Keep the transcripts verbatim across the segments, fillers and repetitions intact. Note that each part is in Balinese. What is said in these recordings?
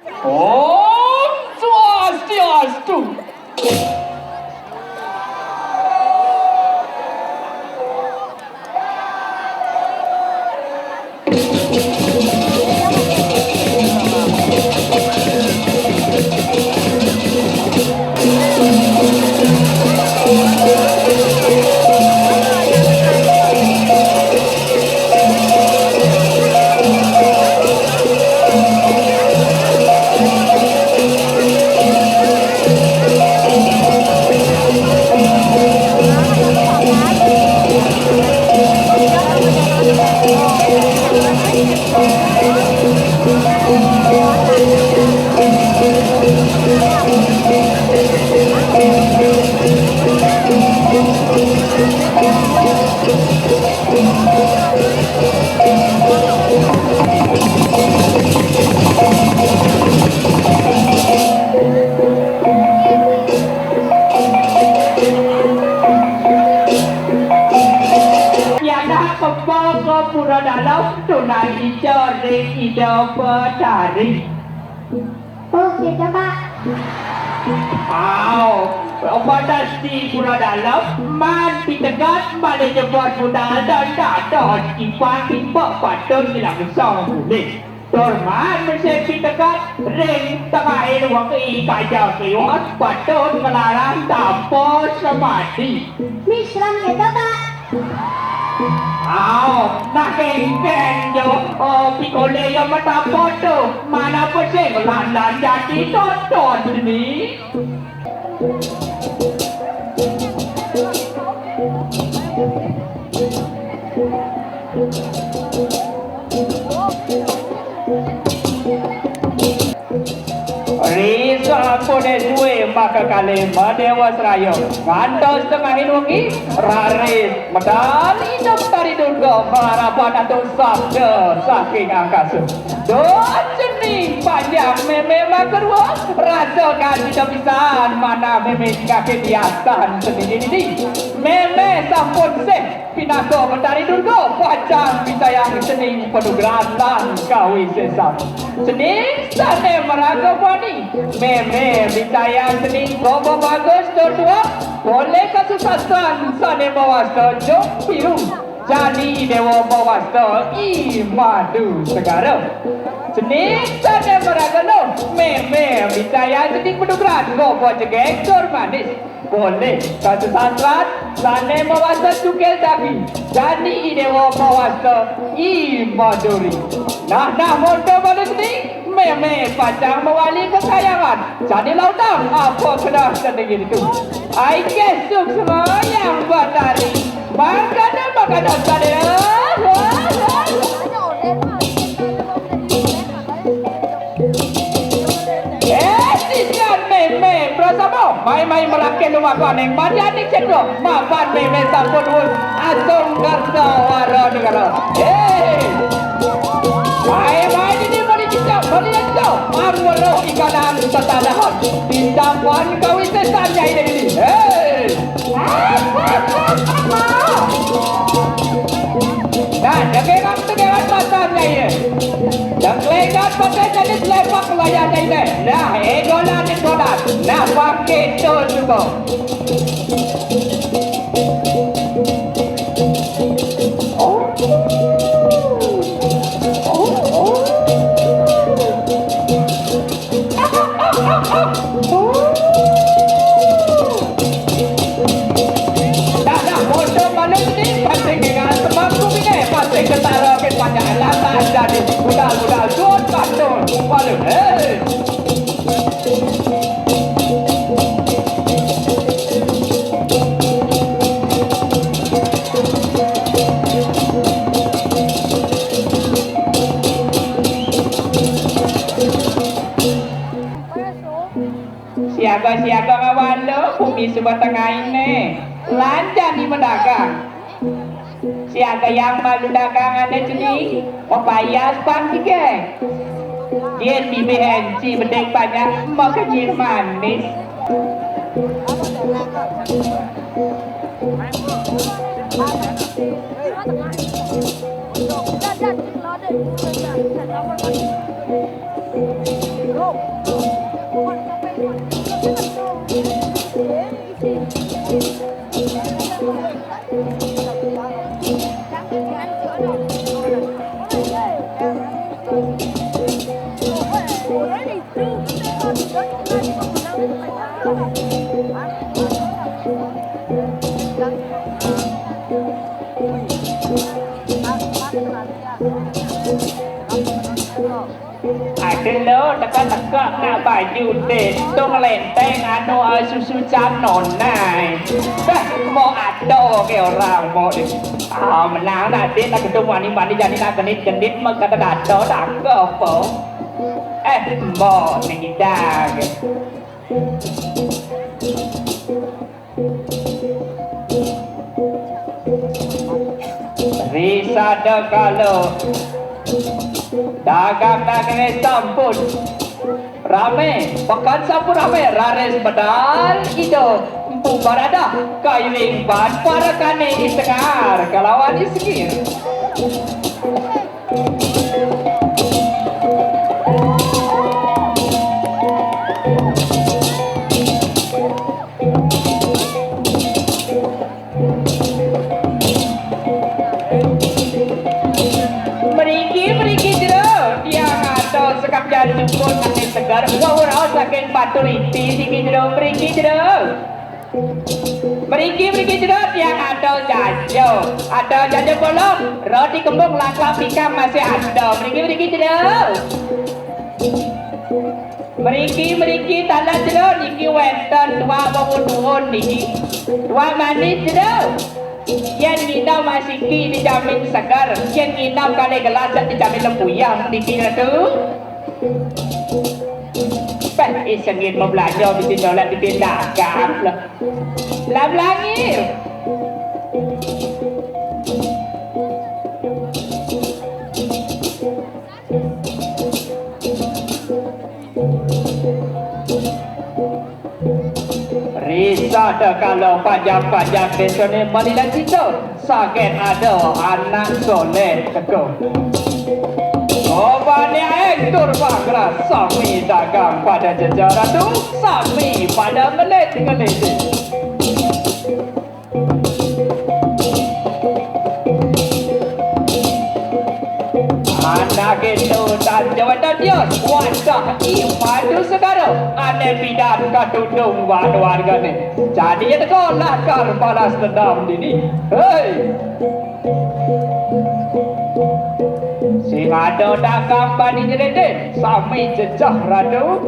Om Swastiastu. Yana kepaka pura dalam tunai ica ring Ida Betari. Oh, kita, Pak. Au, padas di pura dalam, man pitegat malih jebos budal dan dados timpang timpek patut dilangsung bulih. Tur man mesti pitegat ring tengahing wengi kaja kiwat patut nglarang tapa semadi. Misram kita, Pak. Au, nah kéngkén jo, oh, pikolih ya metapo to. Mana pesing lan-lan jati totot ni. Ri sampune suwe maka kalih madéwa sraya ngantos tengahing wengi, raris medal Ida Betari Durga malarapan antuk sabda saking angkasa. Duh cening panjang mémé makarua, rasa kasida pisan manah mémé kaké diasan cening dini. Mémé sampun sih. Pinaka Betari Durga pacang micayang cening panugrahan lan kawisésan. Cening sané maraga muani, mémé micayang cening kaba bagus tur tuak, polih kasusastran sané mawasta Jong Biru, jani déwa mawasta I Madu Segara. Cening sané maraga luh, mémé micayang cening panugrahan kaba jegég tur manis. Polih kasusastran sané mawasta Cukil Dagi, jani I Déwa mawasta I Maduri. Nah, nah, monto malu cening, mémé pacang mawali kekayangan. Jani lautang apa kedah cening ditu. Ai kesuk sembahyang batari. Mangkana, mangkana sadaya. Wah, wah. Eh, sisan mémé, prasama, mai-mai merakin lumaku aning, madianing cendro, mapan mémé sampun wus, asung kerta wara negara. Eh, mai-mai dini muli cicak, muli cicak, ang weruh ikanan tetanahan, tindakan kawisésan nyai dini. Eh. Nah, daging tegewan pasarnya ini. Yang lenggat pakai jadi selepak layar ini. Nah, egolan, egolan. Nah, pakai itu juga. Oh. Oh, oh. Dah, dah, bocor balik ni, pasal kena semampu ni, pasal ketara ke panjang lantas jadi budal-budal, tun, tun, walau, hei. Siaga-siaga ngawala bumi suba tengah ini, lanjani madagang. Siaga yang malu dagang ada cening, mapayas pang tiga. Dia bibih enci bedek banyak, makanyin manis. Aduh lo, teka-teka nak baju deh. Tung lenteng anu, eh, susu cam nonai. Dah, mau ada ke orang mau deh. Ah, menang nak deh, nak gedung mani-mani jadi nak genit-genit, mau kata dada dah ke apa? Eh, mau ni dah ke. Risada kala dagang-dagange sampun rame, pekan sampun rame, raris medal Ida Empu Baradah kairing ban parekane I Sengar kalawan I Sengir. Mriki, mriki jero, tiang atos sekak jan dukun ati seger, wau raos saking Batu Riti niki jero, mriki jero. Mriki, mriki jero, tiang atos jajo, atos jajo bolong, roti kembung, laklak, pikang masih ada. Mriki, mriki jero. Mriki, mriki, taler jero niki wenten tuak wong duun niki. Tuak manis jero. Yen nginum asiki dijamin seger, yen nginum kalih gelas dijamin lempuyang niki, Ratu. Peh, I Sengir mebelanja mesti nyolek di tindakan. Lah belangir. Risada kala panjang-panjang desane malila cita, saget ada anak soleh teka. Obane aeng tur pangras, sami dagang pada jejer ratu, sami pada ngelit-ngeliti. Anak itu dan jawatan dia, wadah I Madu Segara, ane pidan katundung wan wargane. Jadi ya teko lakar balas dendam dini. Hei! Sing ada dagang bani jelede, sami jejeh ratu.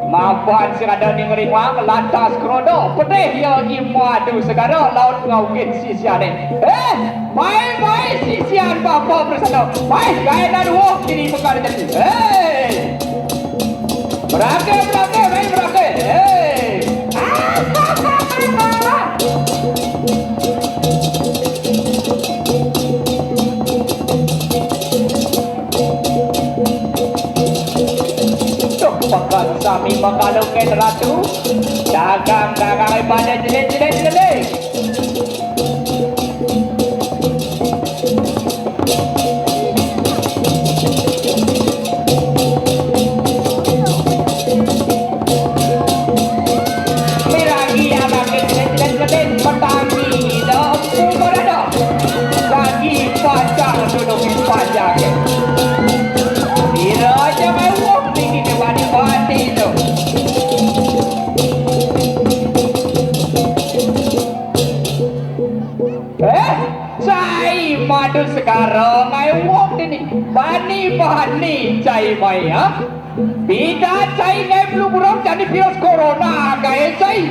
Mapan sing ada ning rimang, lantas krodo, pedih ya I Madu Segara, laut ngaugin sisiane. Eh, mai, mai, sisian bapa bersana. Mai, gaenan woh kini bekal jadi. Hei! Berake, berake, mai berake. Hei! Tuh, pekan sami makalukin ratu, dagang-dagang pada jelit-jelit-jelit. Miragi abang jelit-jelit-jelit, petani dah umur ada. Lagi pacar duduk di panjang. Kira aja mewah tinggi di wani-wani tu. Eh, cai Madu Segara ngai wong dini. Bani-bani cai mai, ha? Pida cai ngai flu burung jadi virus corona gae cai.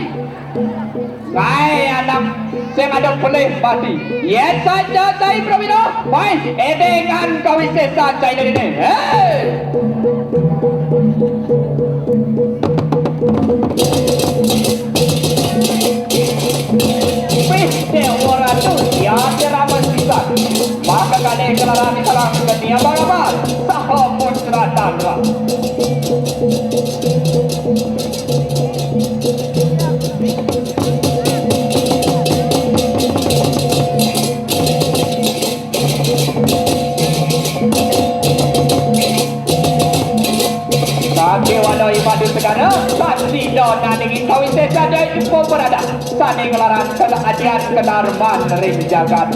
Ngai anak sing ada pelih mati. Yen saja cai prawira, mai edengan kawisesa cai dini. Hei! Wih, Dewa Ratu, ya, ceraman pisan. Maka kane kelaran disalang geni abang-abang, saha pun seratan, Rak. Sabe wala I Madu Segara, saksi dona dingin kawisesa dai ipo berada. Sane ngelaran kena adian kedarman ring jagat.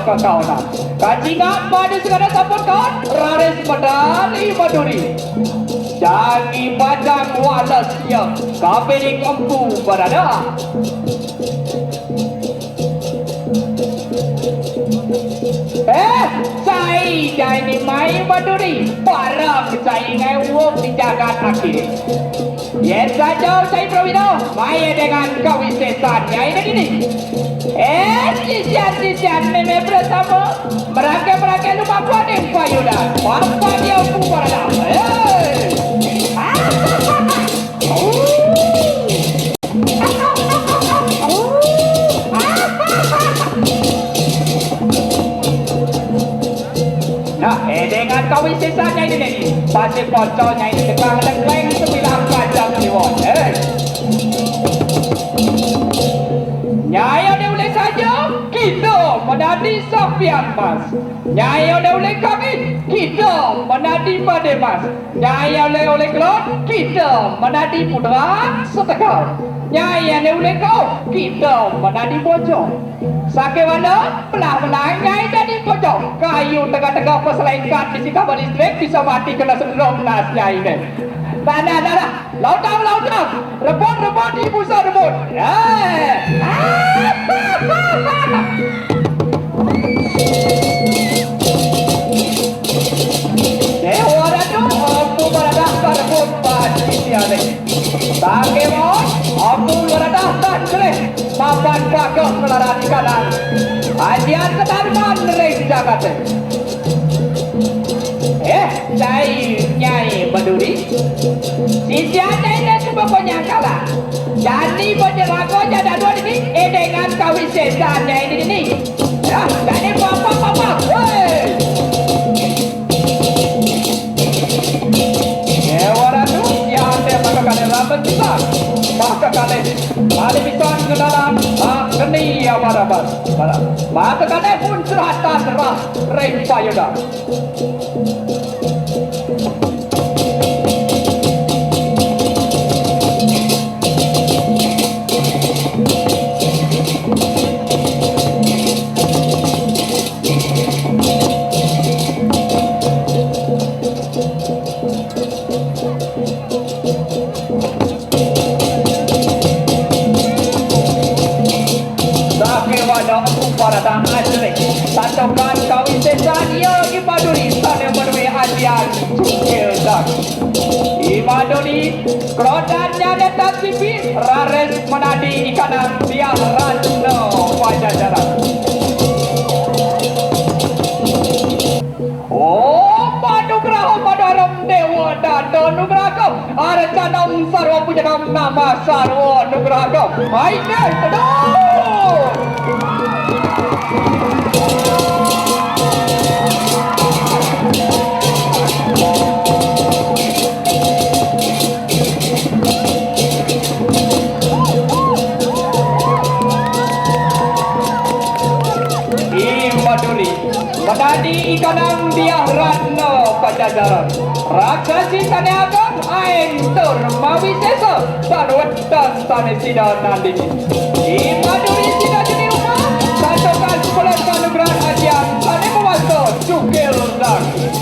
Kakaonan. Kacingak madu segana sampun kaon, raris medal I Maduri. Jagi bajang wales ya, kapining empu barada. Eh, cai jani mai Maduri, bareng cai ngai uwung di jagat akhir. Yén saja cai prawira, mai dengan kawisésan nyai dini. Eh, sisian-sisian mémé prasama, meraké-meraké lumaku ning payudan. Papa dia puparadah. Eh. Nah, édéngan kawisésan nyai dini. Pasti pocol nyai dini kang lengkleng sebilang kacang kliwon. Eh. Nyai oleh-oleh saja, kita menadi sampian mas. Nyai oleh-oleh kami, kita menadi pade mas. Nyai oleh-oleh kelon, kita menadi putra setegal. Nyai oleh-oleh kau, kita menadi bojong. Sakéwala, belah-belah nyai dadi bojong. Kayu tegak-tegak peselengkat di sikap listrik bisa mati kena sendrom nas nyai deh. Dah, dah, dah, dah. Lautang, lautang. Rebut, rebut, ibu sa rebut. Eh. Dewa Ratu, aku maradah ka rebut panitiane. Bagaimana? Aku maradah tan jelih. Mapan pakai melarat kanan. Ajian ketarman ring jagate. Eh, Cai Nyai Maduri. Sisian Nyai ne suba panyangkala. Jani panjelaga jadadua dini, eh, dengan kawisésan Nyai dini. Ya, jani papa-papa. Woi. Dewa Ratu, ya ate maka kane ramen kita. Maka kane, kane bisa ngenalan, ah, geni ya barabas. Maka kane pun seratan rah ring payudan. Sakéwala empu paratang asli, santukan kawisésan ia I Maduri sané madué ajian tungkil daging. I Maduri, krodannya netas sipi, raris menadi ikanan tiang ratna Pajajaran. Om panugraha padarem Dewa Data nugraha. Arcanam sarwa pujanam nama sarwa nugraha. Aine teduh. I Maduri. Menadi ikanan tiang ratna Pajajaran. Raksasi sané ageng aéntur mawisésa tan wetan sané sida nandini. I Maduri sida jeni rupa, santukan sebulan panugrahan ajian sané mawasta cukil daging.